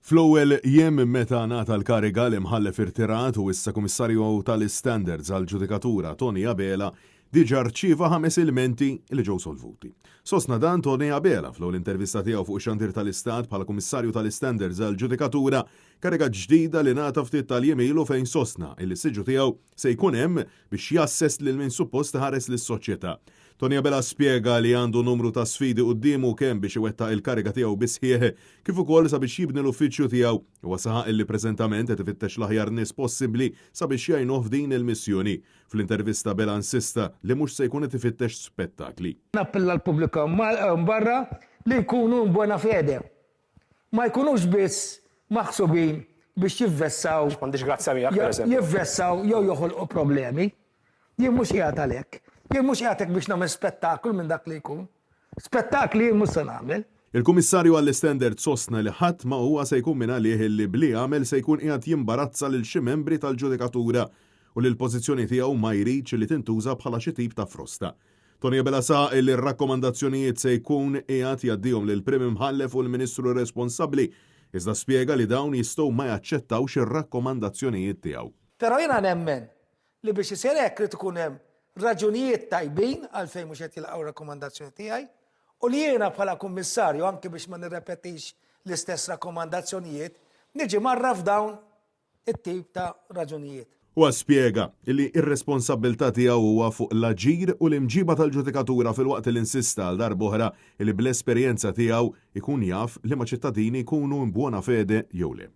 Fl-ewwel jiem minn meta ngħata l-kariga, l-Imħallef irtirat u issa Kummissarju tal-Istandards għall-Ġudikatura Tony Abela diġà rċieva ħames ilmenti li ġew solvuti. Sostna dan Tony Abela fl-ewwel intervista tiegħu fuq ix-xandir tal-Istat bħala Kummissarju tal-Istandards għall-Ġudikatura, kariga ġdida li ngħata ftit tal-jiem ilu fejn sostna illi s-siġġu tiegħu se jkun hemm biex jgħasses lil min suppost iħares lis-soċjetà. Tony Abela spjega li għandu numru ta' sfidi quddiemu kemm biex iwettaq il-kariga tiegħu bis-sħiħ kif ukoll sabiex jibni l-uffiċċju tiegħu. Huwa saħaq illi preżentament qed ifittex l-aħjar nies possibbli sabiex jgħinuh f'din il-missjoni. Fl-intervista Abela insista li mhux se jkun qed ifittex spettakli. Nappella l-pubbliku hawn barra li jkunu in buona fede. Ma jkunux biss maħsubin biex jivvessaw. M'għandix grazzja miegħek, pereżempju. Jivvessaw jew joħolqu problemi. Jien mhux qiegħed għalhekk. Jien mhux qiegħed hekk biex nagħmel spettaklu minn dak li jkun. Spettakli jien mhux se nagħmel. Il-Kummissarju għall-Istandards sostna li ħadd ma huwa se jkun mingħalih illi b'li għamel se jkun qiegħed jimbarazza lil xi membri tal-ġudikatura u li l-pożizzjoni tiegħu ma jridx li tintuża bħala xi tip ta' frosta. Tony Abela saħaq illi r-rakkomandazzjonijiet se jkun qiegħed jgħaddihom lill-Prim Imħallef u l-Ministru responsabbli, iżda spjega li dawn jistgħu ma jaċċettawx ir-rakkomandazzjonijiet tiegħu. Però jiena nemmen li biex isir hekk irid ikun hemm raġunijiet tajbin għalfejn mhux qed jilqgħu r-rakkomandazzjoni tiegħi u li jiena bħala Kummissarju, anki biex ma nirrepetix l-istess rakkomandazzjonijiet, niġi mgħarraf f'dawn it-tip ta' raġunijiet. Huwa spjega li r-responsabbiltà tiegħu huwa fuq l-aġir u l-imġiba tal-ġudikatura filwaqt li insista għal darb'oħra li bl-esperjenza tiegħu jkun jaf liema ċittadini jkunu in buona fede jew le.